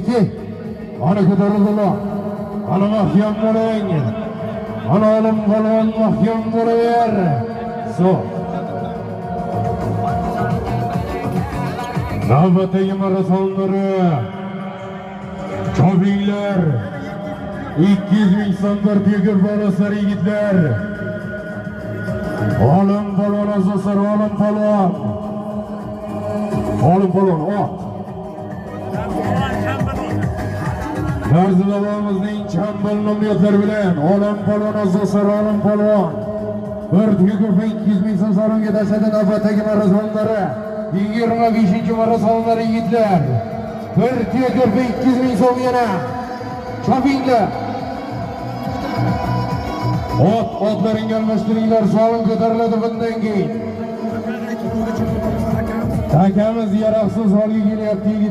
Ke. Ana ko'tarildilar. Ana mahkam bo'ling. Ana olim polvon mahkam bo'laver. Zo'r. Navbatdagi marafondari chopinglar. 200 ming so'm bir tuya bolasilar yigitlar. Olim polvon azizlar, olim polvon. Olim polvon ot. Darzi bobomizning chambil nomli bilan olim polvon azizlar, olim polvon. Bir tuya 200 ming so'm so'rimga tashladi navbatdagi marafondari. 25-marafonlar yigitlar. Bir tuya 200 ming so'm yana. Chopinglar. Ot, otlaringga almashtiringlar, solim ko'tariladi bundan keyin. Takamiz yaroqsiz holga kelyapti yigit.